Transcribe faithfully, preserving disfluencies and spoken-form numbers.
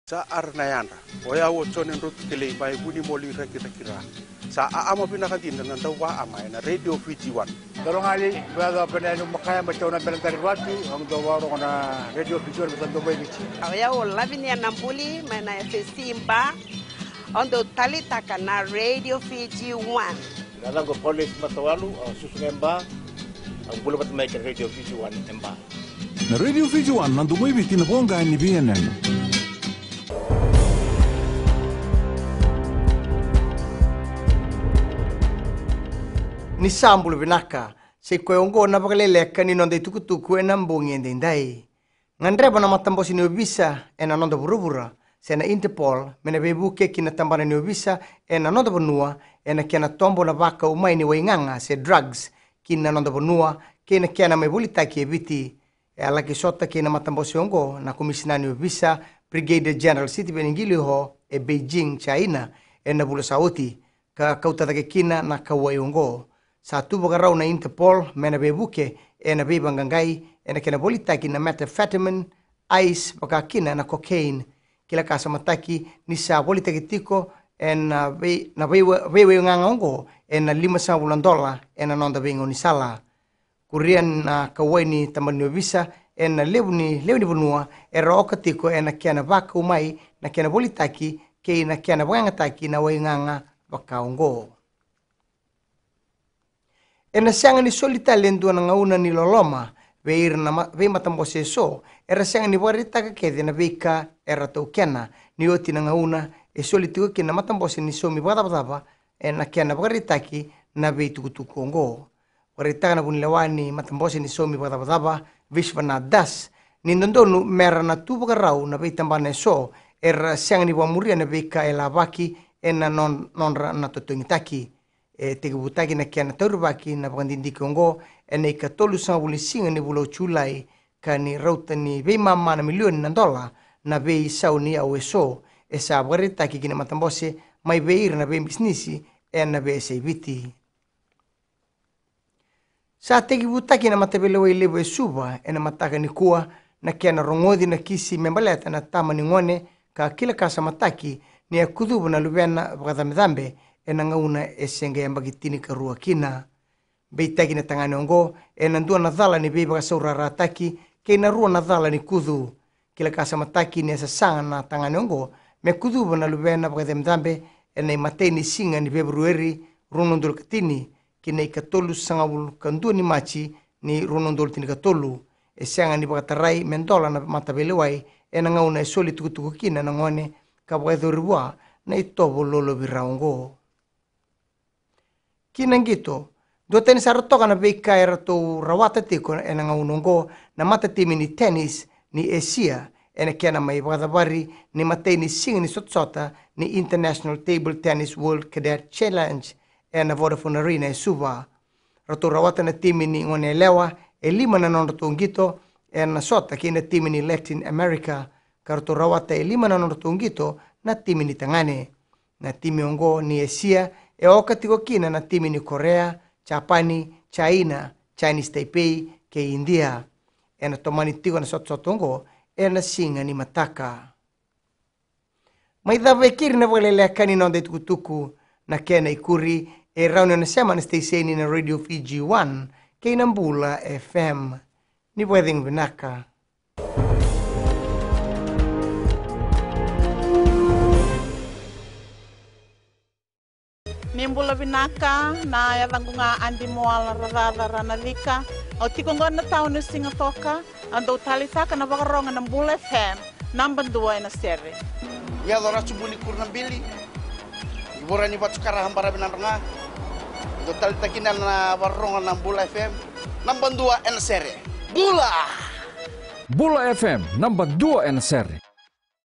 Sa ara na yadra. O yau o Jone Drotu Kelei mai Vunimoli Rakiraki Ra. Sa aama vinaka dina na dauvaama ena Radio Fiji One. Dolo gali, vea dau pena yani makaya mai tau na bela dari vatu, au dau varogo na Radio Fiji One, vea sa dau mai Viti. O yau o Lavinia Nabuli mai na F S C Ba. Au dau talitaka na Radio Fiji One. Na yacaqu o Paulesi Matawalu, au susu ga e Ba, au bula vata mai kei na Radio Fiji One e Ba. Na Radio Fiji One, na domo i Viti, na voqa ni veiyanuyanu. Ni sa bula vinaka, sa i koya oqo na vakaleleka ni noda itukutuku ena bogi edaidai. Gadreva na matabose ni ovisa ena noda vuravura, se na Interpol, me na veivuke ki na tabana ni ovisa ena noda vanua, ena kena tobo na vakau mai ni waigaga se drugs ki na noda vanua, kei na kena mai volitaki e Viti. E a laki sota kei na matabose oqo na komisina ni ovisa, Brigadier General Sitiveni Qiliho, e Beijing, China, ena vula sa oti, ka kauta cake kina na kauwai oqo. Sa tu vakarau na Interpol me na veivuke ena veivaqaqai ena kena volitaki na methamphetamine, ice, vaka kina na cocaine. Kila ka sa mataki ni sa volitaki tiko ena vei, na veiwa-, veiwaigaga oqo ena limasagavulu na dola ena noda veigaunisala. Kuria na kauwai ni tabana ni ovisa ena levu ni, lewe ni vanua era oka tiko ena kena vakau mai na kena volitaki kei na kena vakayagataki na waigaga vaka oqo. Ena sega ni soli tale e dua na gauna ni loloma vei ira na ma-, veimatabose eso era sega ni vakaraitaka kece na veika era taukena, ni oti na gauna e soli tiko kina na matabose ni saumi vakacavacava ena kena vakaraitaki na veitukutuku oqo. Vakaraitaka na vunilewa ni matabose ni saumi vakacavacava, Vishwanath Das, ni dodonu mera na tu vakarau na veitabana eso era sega ni vakamuria na veika e lavaki ena non-, nodra na totogitaki. E tekivutaki na kena taurivaki na vakadidike oqo ena ikatolusagavulu ni siga ni vula o Julai, ka ni rauta ni veimama na milioni na dola na veisau ni yau eso e sa vakaraitaki ki na matabose mai vei ira na veibisinisi ena veiyasai Viti. Sa tekivutaki na mataveilewai levu e Suva ena mataka nikua na kena rogoci na kisi me baleta na tama ni gone ka kila ka sa mataki ni a kucuva na luvena vakacabecabe ena gauna e se qai yabaki tinikarua kina. Beitaki na tagane oqo ena dua na cala ni veivakasaurarataki kei na rua na cala ni kucu. Kila ka sa mataki ni a sasaga na tagane oqo me kucuva na luvena vakacabecabe ena imatai ni siga ni Feperueri rua na udolu ka tini ki na ikatolusagavulu ka dua ni Maji ni rua na udolu tinikatolu. E sega ni vakatarai me dola na mataveilewai ena gauna e soli tukutuku kina na gone ka vakayacori vua na itovo lolovira oqo. Ki na qito, duatani sara toka na veika eratou rawata tiko ena gauna oqo na matatimi ni tennis ni Esia ena kena mai vakacavari ni matai ni siga ni sotasota ni International Table Tennis World Cadet Challenge ena Vodafone Arena e Suva. Ratou rawata na timi ni gone yalewa e lima na nodratou qito ena sota kei na timi ni Latin America, ka ratou rawata e lima na nodratou qito na timi ni tagane. Na timi oqo ni Esia e oka tiko kina na timi ni Korea, Japani, China, Chinese Taipei kei India. Ena tomani tiko na sotasota oqo ena siga ni mataka. Mai cava e keri na vakaleleka ni noda itukutuku, na kena ikuri e rawa ni o na sema na siteseni na Radio Fiji One kei na Bula F M. Ni vakacegu vinaka. Ni bula vinaka, na yacaqu ga Adi Moala Racaca Ranacika. Au tiko oqo na tauni o Sigatoka, au dau talitaka na vakarogo na Bula F M, naba dua ena sere. Yaco Ratu Buni Kuru na Bili, i vura ni Vatu Kara, Baravi Nadroga. Au dau talitaka kina na vakarogo na Bula F M, naba dua ena sere. Bula! Bula F M, naba dua ena sere.